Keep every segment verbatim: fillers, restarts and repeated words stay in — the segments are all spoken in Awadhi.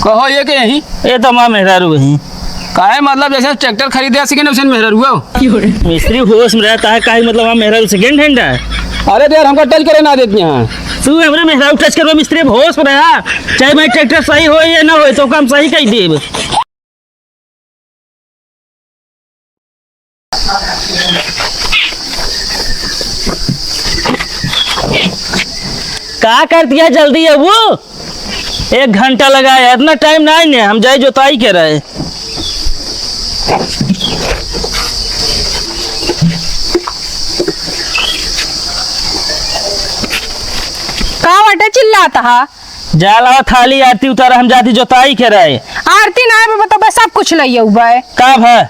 कहो, ये के यही? ये तो हमार मेहरारू ही। काहे, मतलब, जैसे ट्रैक्टर खरीदे, ऐसे के ना, वैसे मेहरारू हो? मिस्त्री होश में रहता है, काहे, मतलब, हमार मेहरारू second hand है? अरे तो यार, हमका touch करे ना देती हैं। तू हमरे मेहरारू touch करबे, मिस्त्री, होश में रहा। चाहे भाई ट्रैक्टर सही हो या ना हो, तो काम सही कही देब। का कर दिया, जल्दी है वो, एक घंटा लगाया, इतना time ना ने, हम जाए जोताई के रहे। का बाटे चिल्लात हा? जा लावा थाली आरती उतारा, हम जाती जोताई के रहे। आरती ना बे, तो बस सब कुछ लइया हुआ है। का भा?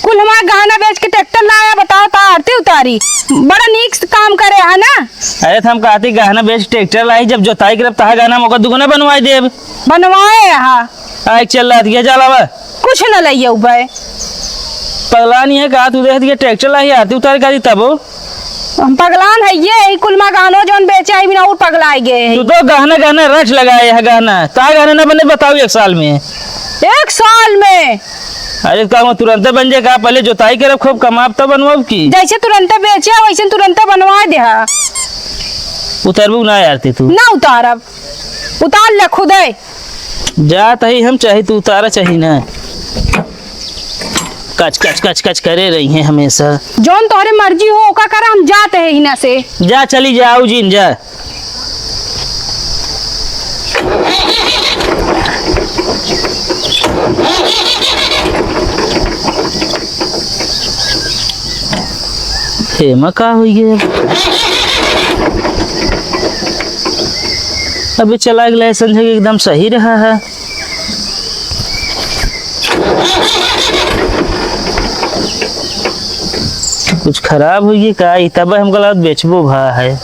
कुल हमार गहना बेच के ट्रैक्टर लाया, बताओ तो आरती उतारी। बड़ा नीक से काम करे है ना। अरे तो हम कहती गहना बेच ट्रैक्टर लाई, जब जोताई करब तहा गहना हम ओकर दुगुना बनवाई देब। बनवाए हा। आइ चल रहा था, जा लावा। कुछ न लइया हुआ है। पगलानी है का तू, देख दिया ट्रैक्टर लाई आरती उतारी करी तबो। हम पगलान है ये, यही कुल मा गहनो जौन बेचे है बिना और पगलाए गए है। तू तो गहना, गहना रट लगाए है गहना। का गहना ना बने बताओ एक साल में? एक साल में? अरे का वो तुरंते बन जाए का? पहले जोताई करब, खूब कमाब तब बनवाब की। जैसे तुरंते बेचे है वैसे तुरंते बनवा दे हा। उतरबू ना यार ती तू? ना उतारब, उतार ले खुदे। जात ही हम, चाही तू उतारा चाही ना। कच कच कच कच करे रही हैं हमेशा। जौन तोहरे मर्जी हो ओका करा, हम जात है हिना से। जा चली जा, आऊ जिन जा। हेमा का होई गए अब? अबे चला गया समझे कि एकदम सही रहा है। कुछ खराब होई गए का? ई तब हमका लागत बेचबो भा है।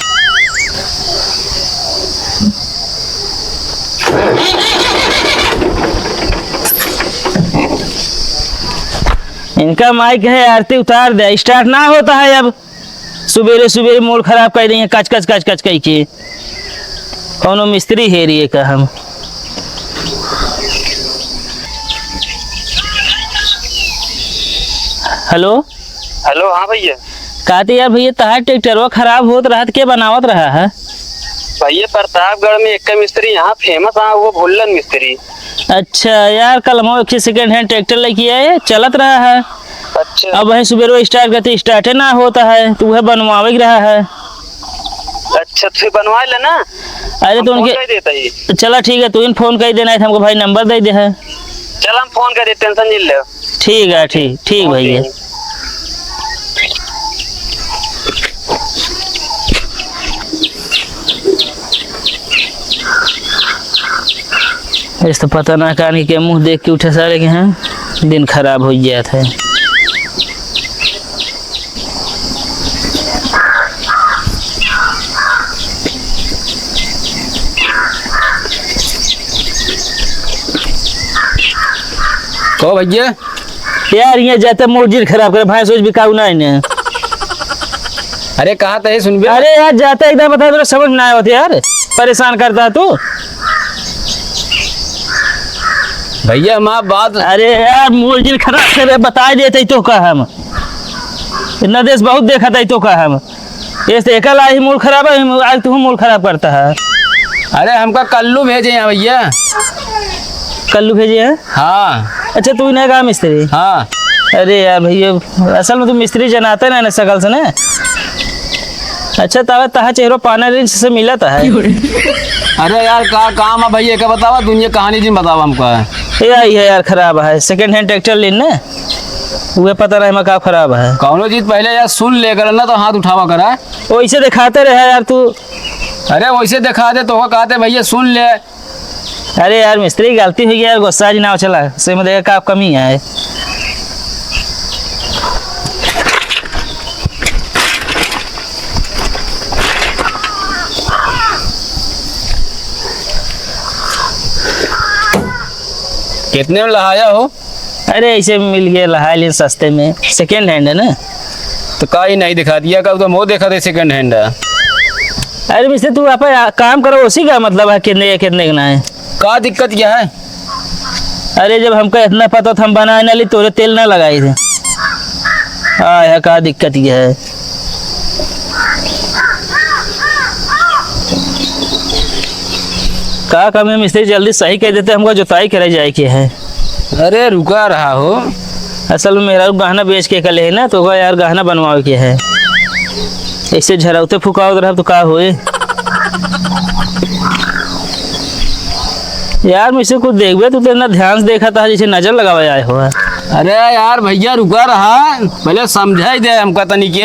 इनका माई कहे आरती उतार दे, start ना होता है अब। सुबेरे सुबेरे mood खराब कर देंगे, कच कच कच कच कह के। कौनो मिस्त्री हेरिए का हम। Hello। Hello, हाँ भैया। कहते यार भैया, तहार ट्रैक्टरवा खराब होत रहा त के बनावत रहा है? भैया, प्रतापगढ़ में एक मिस्त्री यहाँ famous है, वो भुल्लन मिस्त्री। अच्छा यार, कल हम एक second hand ट्रैक्टर लेके आए, चलत रहा है। अच्छा। अब वहीं सुबेरे start करते, start ही ना होता है, तो वह बनवावे के रहा है। अच्छा, तो फिर बनवा ले ना। अरे हम तो phone उनके कर देता ही। चला ठीक है, तू इन phone कर देना है, हमको भाई number दे दे है। चल हम phone कर दे, tension नहीं ले। ठीक है, ठीक, ठीक OK। भैया। इस तो पता ना कान के मुंह देख के उठे सारे के हैं, दिन खराब हो जात है। कहो भैया। यार, ये जाते मोजिर खराब करे, भैंस वैस बिकाऊ ना इन्हें। अरे, कहा तो है, सुनबे। अरे यार, जाते एकदम बता दो, समझ ना आवत यार, परेशान करता है तू। भैया, हमार बात अरे यार, मोजिर खराब करे, बता देते तो का हम। इतना देश बहुत देखा था तो का हम। ये से एकल आई मूड खराब है, आज तू मूड खराब करता है। अरे, हमका कल्लू भेजे हैं भैया। कल्लू भेजे हैं? हाँ। अच्छा, तू इन्हें कहा मिस्त्री? हाँ। अरे यार भैया, असल में तू मिस्त्री जनाते ना, ना शकल से ना। अच्छा, तब तहा चेहरो पाना रिंच से मिलत है। अरे यार, का काम है भैया, का बतावा, दुनिया कहानी जिन बतावा हमका। ये आई है यार, खराब है, second hand ट्रैक्टर लेने, वह पता नहीं मैं का खराब है। कौनो चीज पहले यार सुन ले कर ना, तो हाथ उठावा करा। वैसे दिखाते रहे यार तू। अरे वैसे दिखा दे तो, कहते भैया सुन ले। अरे यार मिस्त्री, गलती हुई यार, गुस्सा जी ना हो, चला से में देखा का कमी है। कितने में लहाया हो? अरे ऐसे मिल गया, लहाय लेन सस्ते में, second hand है ना। तो का ही नहीं दिखा दिया, का तो मोह देखा दे second hand है। अरे मिस्त्री, तू आप आ-, काम करो, उसी का मतलब है कितने, कितने का ना है। का दिक्कत क्या है? अरे, जब हमका इतना पता था, हम बनाए ना ली, तोरे तेल ना लगाई थे। आ, यह का दिक्कत ये है? का काम है मिस्त्री, जल्दी सही कह देते, हमको जोताई करे जाए के है। अरे रुका रहा हो। असल में मेरा गहना बेच के कले है ना, तो ओका यार गहना बनवावे के है। ऐसे झरौते फुकावत रहब तो का होए? यार, मिस्त्री कुछ देखबे, तू तो इतना ध्यान से देखा था, जैसे नजर लगावे आए हो। अरे यार भैया, रुका रहा, पहले समझाई दे हमका तनी के।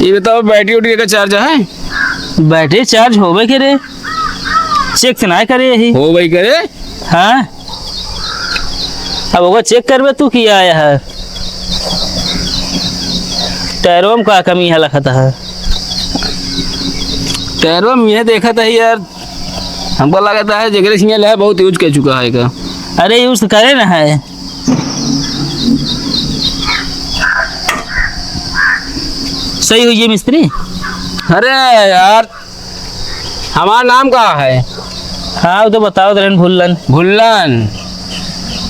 ये बताओ, बैटरी उटरी का चार्ज है? बैटरी चार्ज होबे के रे, चेक तो ना करे यही। हो भाई करे। हाँ, अब ओका चेक करबे तू किया आया है, टायरों में का कमी है लखत है। टायरों में यह देखत है यार, हमको लगता है जेकरे सिंगल है बहुत यूज कर चुका है का। अरे यूज तो करे ना है, सही हुई है मिस्त्री। अरे यार, हमार नाम का है? हाँ, वो तो बताओ तो रहन, भुल्लन। भुल्लन,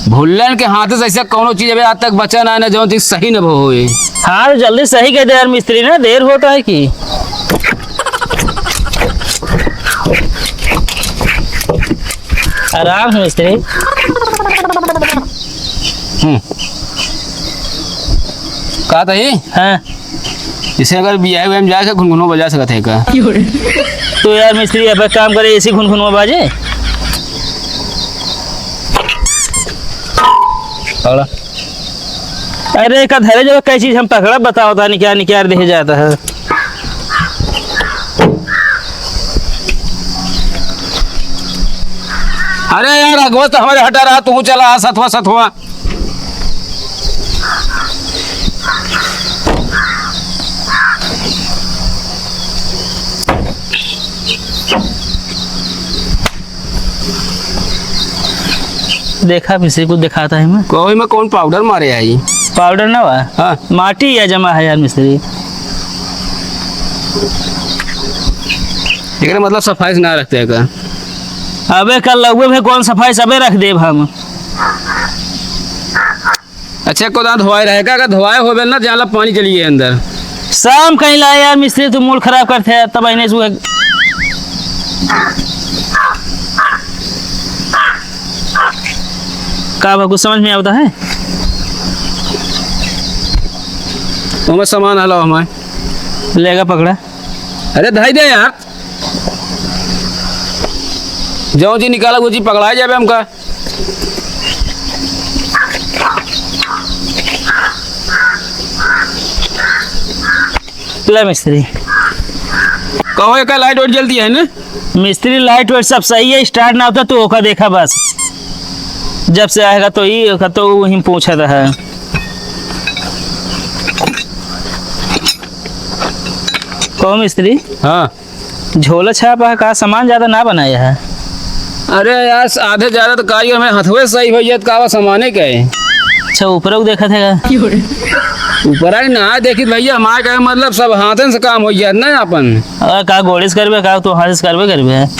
भुल्लन के हाथ से ऐसा कौनो चीज अबे आज तक बचा ना है, ना जौन चीज सही न होए। हाँ, तो जल्दी सही कह दे यार मिस्त्री, ना देर होता है कि। आराम से मिस्त्री। हम्म। का तही? हाँ। इसे अगर बियाह में जाए से घुनघुनो बजा सकत है का? तो यार मिस्त्री, अब एक काम करे, इसी घुनघुनो बाजे। पकड़ा। अरे, का धरे जब कई चीज हम पकड़ा, बताओ था, निकाल, निकाल दे जाता है। अरे यार, अगवा तो हमारे हटा रहा, तू चला, सथवा, सथवा। देखा मिस्त्री, कुछ दिखाता है मैं। कोई में कौन पाउडर मारे आई? पाउडर ना हुआ? हाँ। माटी या जमा है यार मिस्त्री। एकरे मतलब सफाई से ना रखते हैं का? अबे कल लउए में कौन सफाई, सबे रख देब हम। अच्छा, एको दांत धोआए रहे का? अगर धोआए होबे ना, जाला पानी चली गए अंदर। शाम कहीं लाए यार मिस्त्री, तू मूड खराब करते है, तब इन्हें सुबह। का बा, कुछ समझ में आवता है? ओमे सामान हलाओ हमारे। लेगा पकड़ा। अरे धाई दे यार। जौन चीज निकाला, वो चीज पकड़ाए जाबे हमका। ले मिस्त्री। कहो, एका लाइट वाइट जलती है ना? मिस्त्री, लाइट वाइट सब सही है, स्टार्ट ना होता तो ओका देखा बस। जब से आएगा तो ई ओका तो वहीं पूछत है। कहो मिस्त्री। हाँ। झोला छापा है का, सामान ज्यादा ना बनाया है? अरे यार, आधे ज्यादा तो कारीगर में हथवे सही होइ जात, का बा सामाने का है। अच्छा, ऊपर को देखत है का? ऊपर आई ना देखी भैया, हमारे का मतलब सब हाथन से काम होइ जात ना अपन। और का गोड़े से करबे का, तो हाथ से करबे करबे है।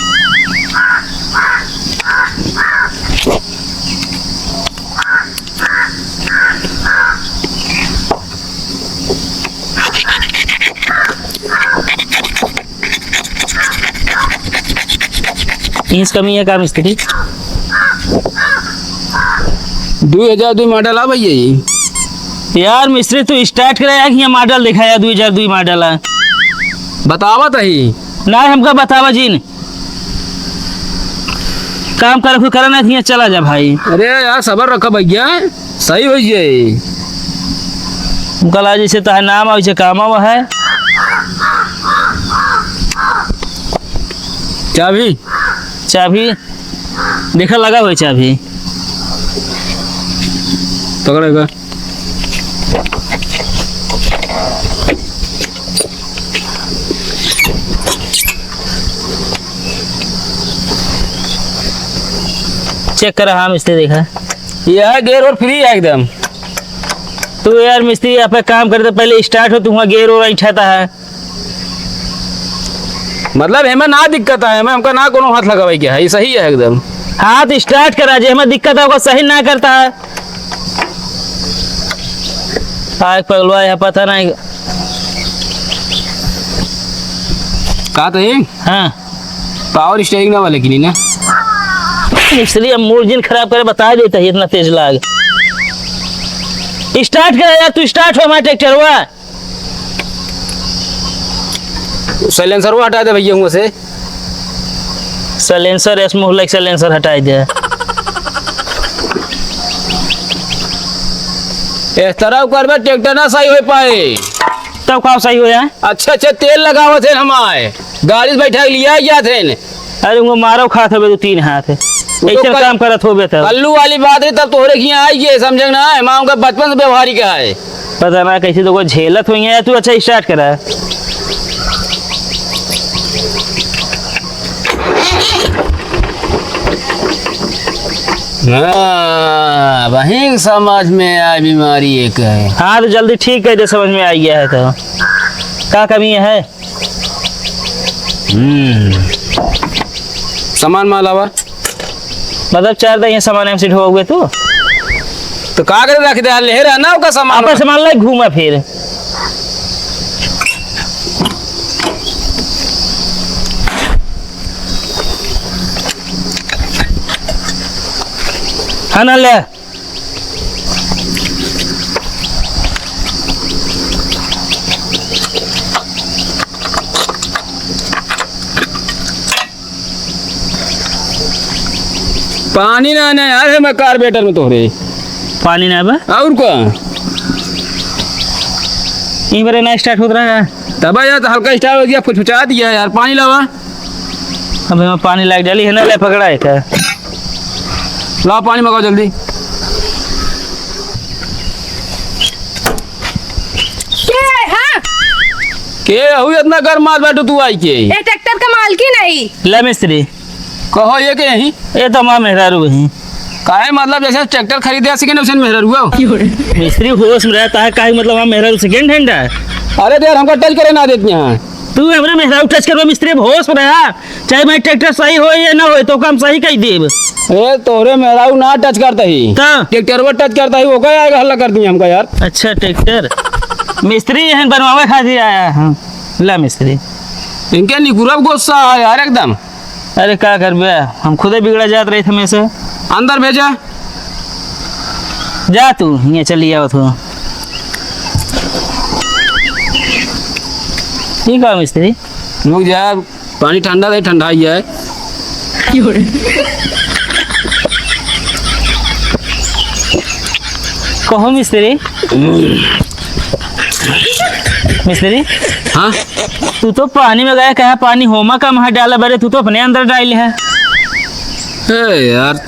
इंच कमी है का मिस्त्री? दुई हजार दुई मॉडल आ भैया ये। यार मिस्त्री, तू स्टार्ट करे यार, यहाँ मॉडल दिखाया, दुई हजार दुई मॉडल है। बतावा तही। ना, हमका बतावा जिन। काम कर, कुछ करा ना, हियाँ चला जा भाई। अरे यार, सबर रखा भैया, सही होइ जाए। उनका ला जैसे तोहार नाम है, वैसे काम आवा है। चाबी? चाबी? देखा, लगा हुआ है चाबी। पकड़ेगा। चेक करा, हाँ मिस्त्री, देखा। यह गेयर ओयर फ्री है एकदम। तू यार मिस्त्री, यहाँ पे काम करते पहले स्टार्ट हो, तू वहाँ गेयर ओयर ऐंठाता है। मतलब, एमा ना दिक्कत है, एमा हमका ना कोनो हाथ लगावे के है, ई सही है एकदम। हाथ start करा, जे एमा दिक्कत है, ओका सही ना करता है। आग पगलवा है, पता नहीं। का तो ये? हाँ। Power steering ना वाले की नहीं ना? इसलिए mood जिन खराब करे, बता देता है, इतना तेज लाग। Start करा यार, तू start हो हमारा ट्रैक्टरवा। Silencerवा हटा दे भैया हुआँ से। Silencer, इस मुँह लाइक silencer हटाई दे। इस तरह करबे, ट्रैक्टर ना सही हो पाए। तब का सही हो जाए? अच्छा, अच्छा, तेल लगावत है हमारे। गाड़ी से बैठा के लिया जात है। अरे, उनको मारो खात हवे दो तीन हाथ। वो तो ऐसे कल-, काम करत होबे तब। कल्लू वाली बात रही, तब तोहरे के यहाँ आई है, समझे ना? माँ उनका बचपन से व्यवहारिक है। पता ना कैसे तो कोई झेलत हुई है, तू अच्छा start करा। हाँ, वही समझ में आए बीमारी एक है। हाँ, तो जल्दी ठीक कर दे, समझ में आ गया है तो। का कमी है? हम्म। सामान माल आवा। मतलब, चार दहिया सामान हमसे ढोआ हुए तू। तो का करे रख दे, ले रहा ना ओका सामान। आपन सामान ले घूमा फिर। हाँ ना, ले। पानी ना, ना यार, है मैं carburetor में तोहरे। पानी ना बा? और का? ई बरे ना start होत रहा है। तब यार, तो हल्का start हो गया, फुचफुचा दिया यार, पानी लावा। अब एमा पानी लाग जाली है ना, ले पकड़ा है का? लाओ पानी मंगाओ जल्दी। के, हाँ? के हऊ इतना गरमात बाटू तू आई के? ए ट्रैक्टर का मालकिन है। ले मिस्त्री। कहो ये के यही? ये तो हमार मेहरारू है। काहे मतलब जैसे ट्रैक्टर खरीदे second hand वैसे मेहरारू हो? मिस्त्री होश में रहता है, काहे मतलब हमार मेहरारू second hand है? अरे तो यार हमका touch करे ना देती हैं। तू हमरे मेहरारू touch करबा मिस्त्री, अब होश में रहा। चाहे भाई ट्रैक्टर सही होए या ना होए, तो काम सही कही देब। ए, तोहरे मेहरारू ना touch करता ही। तो? ट्रैक्टरवा touch करता ही, ओका आएगा हल्ला कर दिया हमका यार। अच्छा, ट्रैक्टर। मिस्त्री यहन बनवावे खातिर आया है। ला मिस्त्री। इनके निकुरब गुस्सा है यार एकदम। अरे का करबे, हम खुदे बिगड़ा जात रहे थे में से। अंदर भेजा। जा तू, हियाँ चली आवत हो। ठीक है मिस्त्री। रुक जा, पानी ठंडा है, ठंडा ही है। कहो मिस्त्री। मिस्त्री। हाँ? तू तो पानी में गया, कहा पानी होमा का महा डाला बरे, तू तो अपने अंदर डाल है। ए यार,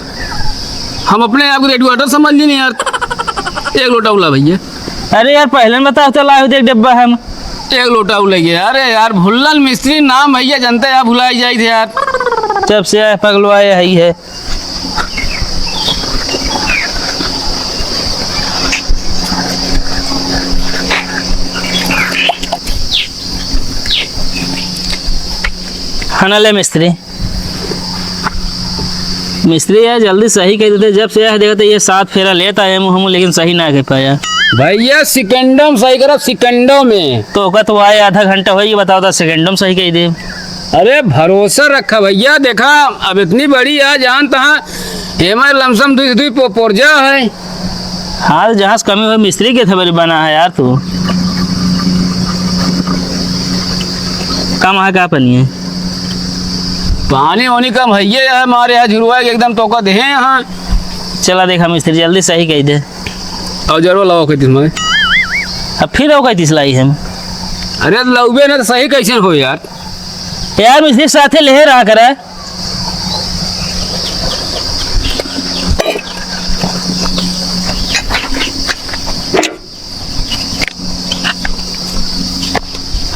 हम अपने आप को रेडी वाटर समझ ली नहीं यार। एक लोटा उला भैया। अरे यार, पहले न बताओ तो लाओ एक डब्बा हम। एक लोटा उला गया। अरे यार, भुल्लन मिस्त्री नाम भैया जानते हैं, भुलाई जाए थे यार। जब से आए पगलवाए है ही है। हनले मिस्त्री। मिस्त्री यार, जल्दी सही कइ देते। जब से यह देखते, ये सात फेरा लेता है मुँह मुँह, लेकिन सही ना कइ पाया। भैया, सेकंडो में सही करब, सेकंडो में। तो ओका तो आए आधा घंटा होई, बताओ तो सेकंडो में सही कइ दे। अरे, भरोसा रखा भैया, देखा, अब इतनी बड़ी आ जान तहाँ, एमा लमसम दुई से दुई पो-, पुर्जा है। हाँ, तो जहाँ से कमी होई, मिस्त्री के थबरी बना है यार तू। कम है का पानी है? पानी वानी कम है, ये है हमारे यहाँ झुरवा के एकदम तोका दे हैं यहाँ। चला देखा मिस्त्री, जल्दी सही कइ दे। औजरवा लाओ कइ तीस में। अब फिर आओ कइ तीस लाई हम। अरे लउबे ना तो सही कैसे हो यार? यार मिस्त्री साथे ले रहा करे।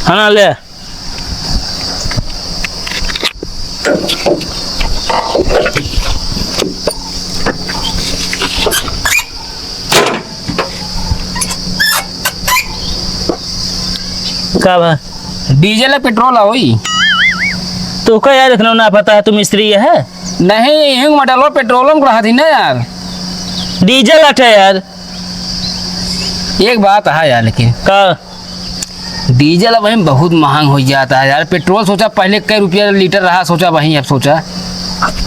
हाँ ना, ले। का बा? डीजल है, पेट्रोल है, वही। तोहका यार इतना ना पता है, तू मिस्त्री है? नहीं, हिंग मटलो पेट्रोल में रहा थी ना यार। डीजल अटे यार। एक बात है यार, लेकिन का? डीजल अब वहीं बहुत महंग हो जाता है यार। पेट्रोल सोचा पहले कै रुपया लीटर रहा, सोचा वहीं अब सोचा।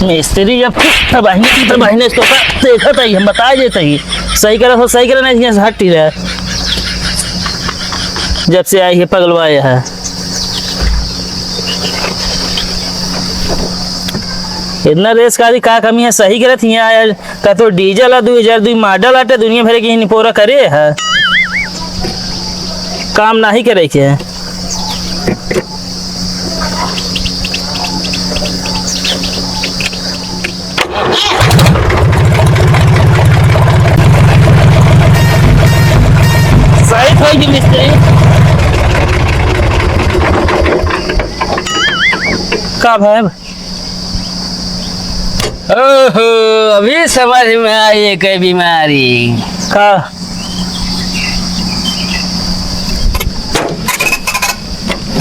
मिस्त्री अब तो बहिने, तो बहिने तोहका देखत ही, हम बता देते ही। सही करे हो, सही करे, नहीं यहाँ से हट ही रहा। जब से आई है पगलवाए है। इतना रेस कारी का कमी है, सही करत हियाँ आयल। का तो डीजल आ, दुई हजार दुई मॉडल आटे, दुनिया भर के ही निपोरा करे है। काम नाही करे के है। सही कोई की मिस्त्री। का भाई? ओहो, अभी समझ में आई एक बीमारी। का?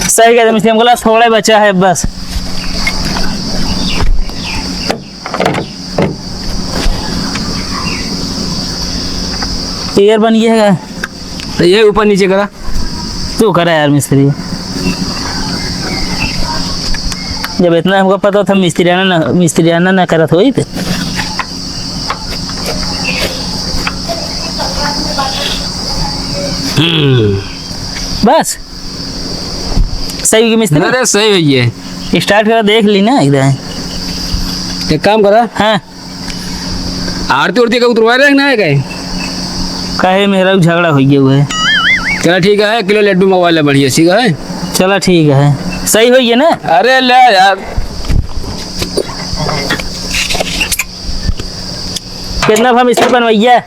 सही कहते मिस्त्री, हमको लगा थोड़ा ही बचा है बस। एयर बन गया है। तो ये ऊपर नीचे करा। तू करा यार मिस्त्री। जब इतना हमको पता था मिस्त्रियाना ना, मिस्त्रियाना ना करत होई तो। हम्म। बस। सही हुई मिस्त्री? अरे सही हुई है। स्टार्ट करा देख ली ना एकदम। एक काम करा। हाँ। आरती उरती का उतरवा रहे ना है कहीं? काहे मेरा झगड़ा हो गया हुआ है। चला ठीक है, एक किलो लड्डू मंगवा ले बढ़िया, ठीक है? चला ठीक है, सही होइए ना? अरे ले यार। कितना भा मिस्त्री बनवैया?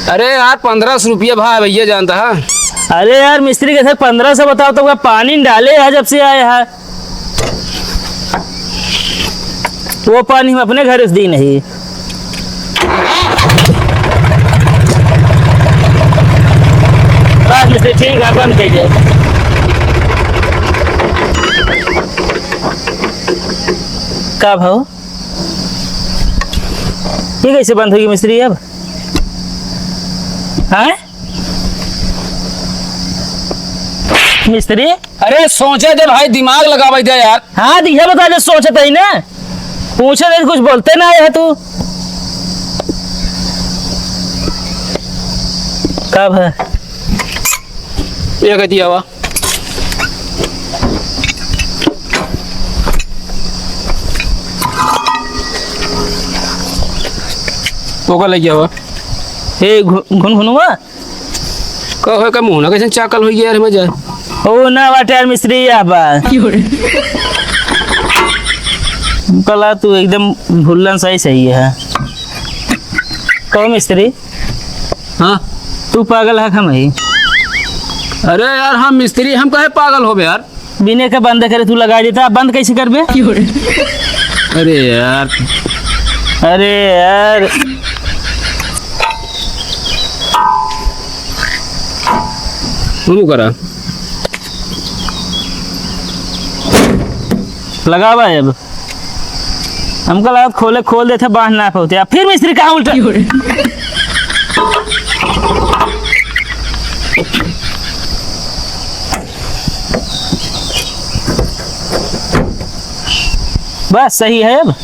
अरे यार, पन्द्रह सौ रुपया भा भैया जानता है। अरे यार, मिस्त्री के साथ पन्द्रह सौ बताओ तो का पानी डाले है जब से आए है। वो पानी हम अपने घर से दी नहीं। बस मिस्त्री ठीक है, बंद कीजिए। का भाव? ये कैसे बंद होगी मिस्त्री अब? हाँ? मिस्त्री? अरे सोचे दे भाई, दिमाग लगावे दे यार। हाँ, तो यह बता दे, सोचत ही ना। पूछे दे, कुछ बोलते ना है तू। कब है? ये कह दिया हुआ। ओका लग गया हुआ। ए, घु-, घुनघुनवा? का होय का मुंह ना कैसे चाकल होई गया रे मजा। ओ ना बाटे यार मिस्त्री, या बा। कला तू एकदम भुल्लन सही सही है। कहो मिस्त्री। हाँ? तू पागल है हम ही? अरे यार, हम मिस्त्री, हम काहे पागल होबे यार? बिने के बंद करे तू लगा देता, बंद कैसे करबे? अरे यार। अरे यार। शुरू करा। लगावा है अब। हमका लागत खोले, खोल देते, बांध ना पाते। अब फिर मिस्त्री कहाँ उल्टा? बस सही है अब।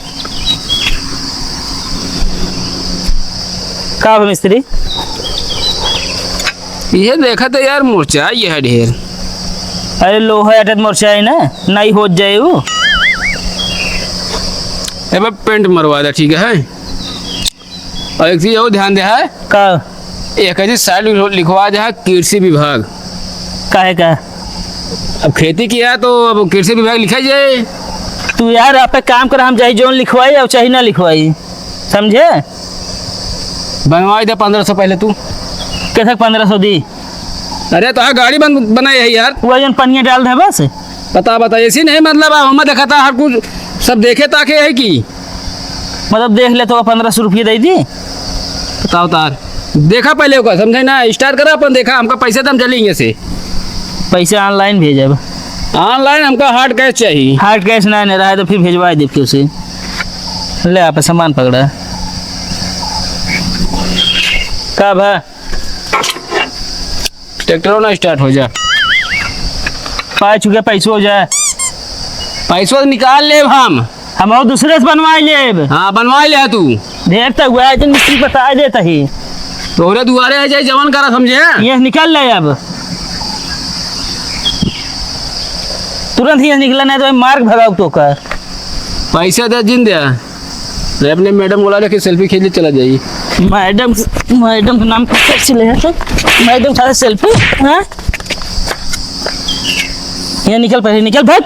का बा मिस्त्री? ये देखा तो यार, मुरझा ये है ढेर। अरे लोहा अटत मुरझाए ना, नहीं हो जाए वो। ए बा, पेंट मरवा दे, ठीक है? और एक चीज और ध्यान दे है। का? एक चीज साइड लिखवा दे है, कृषि विभाग। काहे का? अब खेती किया है तो अब कृषि विभाग लिखा जाए। तू यार आप एक काम कर, हम चाहे जोन लिखवाई और चाहे ना लिखवाई, समझे? बनवाई दे पन्द्रह सौ पहले तू। कैसे पन्द्रह सौ दी? अरे तो हाँ, गाड़ी बन, बनाए है यार। वो जन पनिया डाल दे बस। पता बता, ऐसी नहीं मतलब, अब हम देखा था हर कुछ सब देखे ताके है कि मतलब देख ले तो पन्द्रह सौ रुपये दे दी। बताओ तार, देखा पहले ओकर, समझे ना, स्टार्ट करा अपन, देखा, हमका पैसे दम चलेंगे से। पैसे ऑनलाइन भेजब। Online हमका hard cash चाहिए। Hard cash ना, नहीं रहा है तो फिर भेजवा दे फिर से। ले आप सामान पकड़ा। का भा? ट्रैक्टरो ना start हो जा। पाए चुके पैसो हो जाए। पैसो निकाल लेब हम। हम और दूसरे से बनवाई लेब। हाँ, बनवाई ले तू। देख तो हुआ है, मिस्त्री बताए देत ही। तोहरे दुआरे है जाई, जवन करा समझे। ये निकल ले अब। तुरंत ही निकला, नहीं तो मार के भगाऊ तो कर। पैसा दे, जिन दे। अरे अपने मैडम बोला रखे, selfie खींच ले चला जाई। मैडम, मैडम के नाम कैसे ले है? मैडम सारा selfie, हाँ? ये निकल पहले, निकल भाग।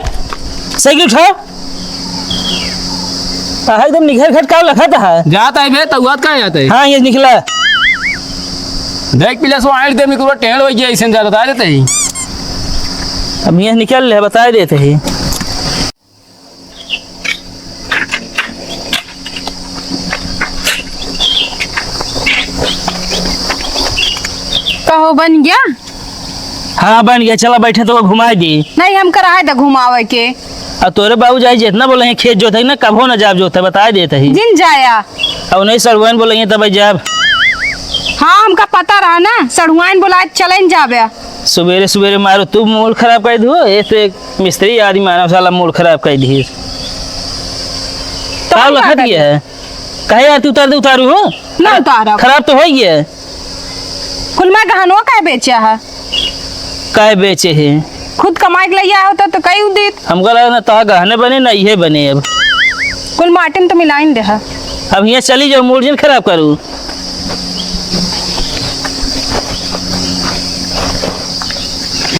साइकिल उठा। हाँ, एकदम निघर घट का लखत है। जात है बे, तउआत का जात है? हाँ, ये निकला। देख पिला सो आइल दे, मिकुरा टेढ़ हो गया, इसे ज्यादा बता देते ही। अब ये निकल ले, बता देते ही। कहो बन गया? हाँ, बन गया। चला बैठे तो घुमाई दी। नहीं, हम कराए द घुमावे के। आ तोरे बाबू जाई जितना बोले हैं खेत जोते ना, कभो ना जाब जोते, बताए देते ही। जिन जाया। अब नहीं सड़ुआइन बोले हैं तब जाब। हाँ, हमका पता रहा ना, सड़ुआइन बोला चलें जाबे। सुबेरे सुबेरे मारो तू मूड खराब कर दू, ये तो एक मिस्त्री आदमी मानव साला मूड खराब कर दी। तो का हम का लखत करी? ये है? काहे आरती उतार दे, उतारू हो? ना उतारब। खराब तो होइ गया। कुल मैं गहनवा काहे बेचे है? काहे बेचे है? खुद कमाई के लइया होता तो कई देत। हमका लगा ना तहा गहने बने ना इहे बने अब। कुल माटी में तो मिलाइन दे है। अब हियाँ चली जाओ, मूड जिन खराब करू।